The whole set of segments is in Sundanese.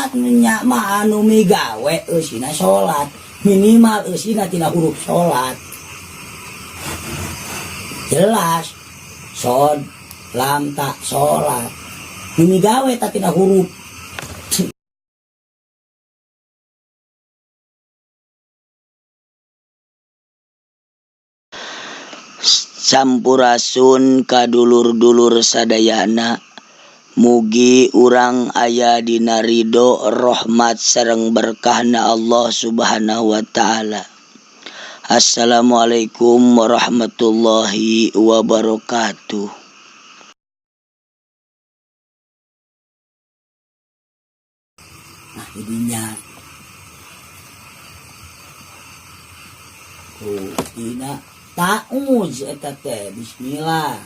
Salat nya mah anu migawe eusina salat, minimal eusina tina huruf salat. Jelas sod lam ta salat. Nu migawe ta tina huruf. Sampurasun ka dulur-dulur sadayana mugi urang aya dina ridho rahmat sareng berkahna Allah Subhanahu wa taala. Assalamualaikum warahmatullahi wabarakatuh. Nah jadinya ku tina ta'uz eta teh bismillah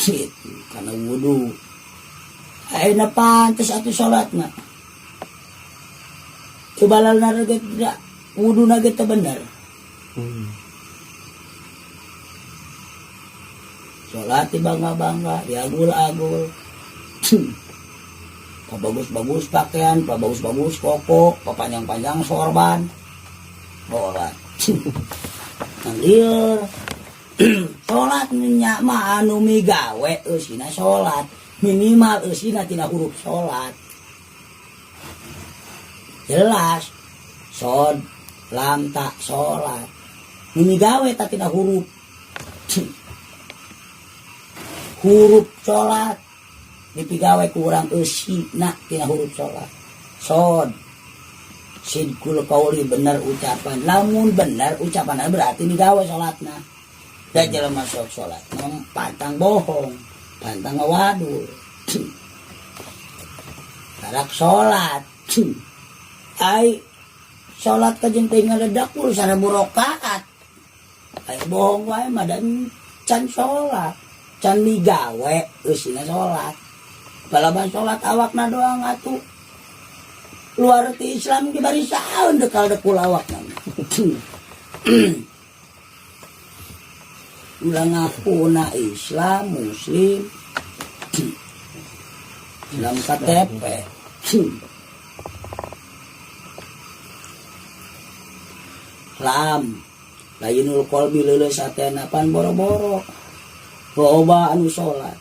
gitu karena wudu ayeuna pantes atuh salatna coba lalna ge tidak wuduna ge teu bener. Salat dibangga-bangga, diagul-agul. Pabagus-bagus pakaian, pabagus-bagus koko, papanjang-panjang sorban. Salat. Nang lieur. Salat nya mah anu migawe eusina salat, minimal eusina tina huruf salat. Jelas sod lam ta salat. Nu migawe ta tina huruf. Huruf salat dipigawe ku urang eusina tina huruf salat. Sod sidqul qauli bener ucapan, lamun bener ucapanna berarti migawe salatna. Da jelema sok salat mah pantang bohong, pantang ngawadul. Karak salat. Ai salat ka jeung teu ngaledakul 1000 rakaat. Ai bohong wae mah da can salat, can migawe eusina salat. Balaban salat awakna doang atuh. Luar ti Islam ge bari saeun dekal dekul awakna. Ulah ngakuna Islam, Muslim, Islam KTP. Lam layinul qalbi leuleus hatena pan boro-boro. Loba anu salat.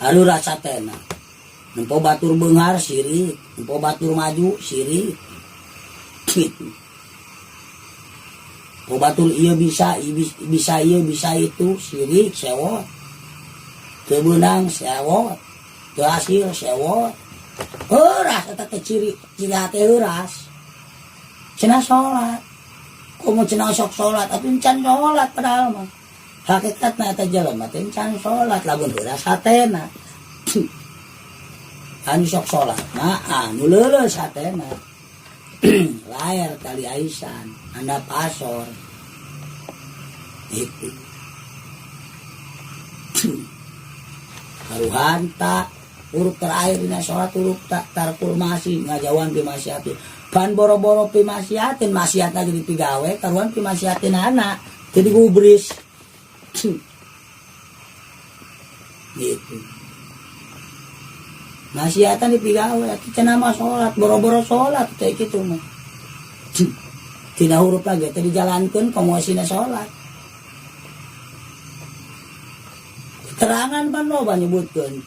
Anu rasa tena. Nempo batur beunghar sirik, nempo batur maju sirik. Gitu. Nempo batur ieu bisa, bisa ieu bisa itu sirik sewot. Teu beunang sewot, teu hasil sewot. Heuras eta teh ciri, ciri hate heuras. Cenah salat. Komo cenah sok salat atuh encan salat padahal mah. Hakikatna eta jelema teh encan salat lamun heuras hatena. Anu sok salat mah anu leuleus hatena. Laer tali aisan, handap asor. Itu. Karuhan ta huruf terakhir dina salat huruf ta tarkul masi ngajauhan pi maksiatin. Pan boro-boro pi maksiatin, maksiatna jadi pigawe, karuhan pi maksiatin anak jadi gubris. Gitu. Maksiatan dipigawe atuh cenah mah salat, boro-boro salat teh kitu mah. Tina huruf lagi teh dijalankeun komo sina salat. Keterangan pan loba nyebutkeun.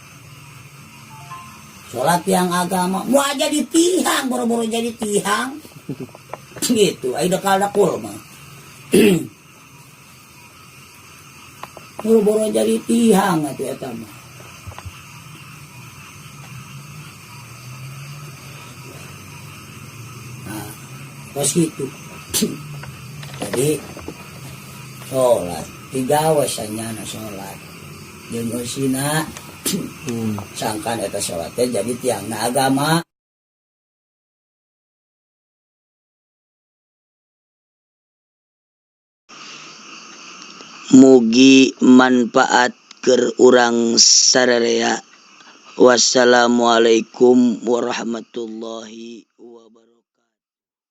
Salat yang agama moal jadi tihang, boro-boro jadi tihang. Gitu, ai dekal-dekul mah. Boro-boro jadi tihang atuh eta mah. Nah, kos kitu. Jadi salat digawe sanyana salat jeung eusina sangkan eta salat teh jadi tiangna agama. Mugi manfaat keur urang sararea. Wassalamualaikum warahmatullahi.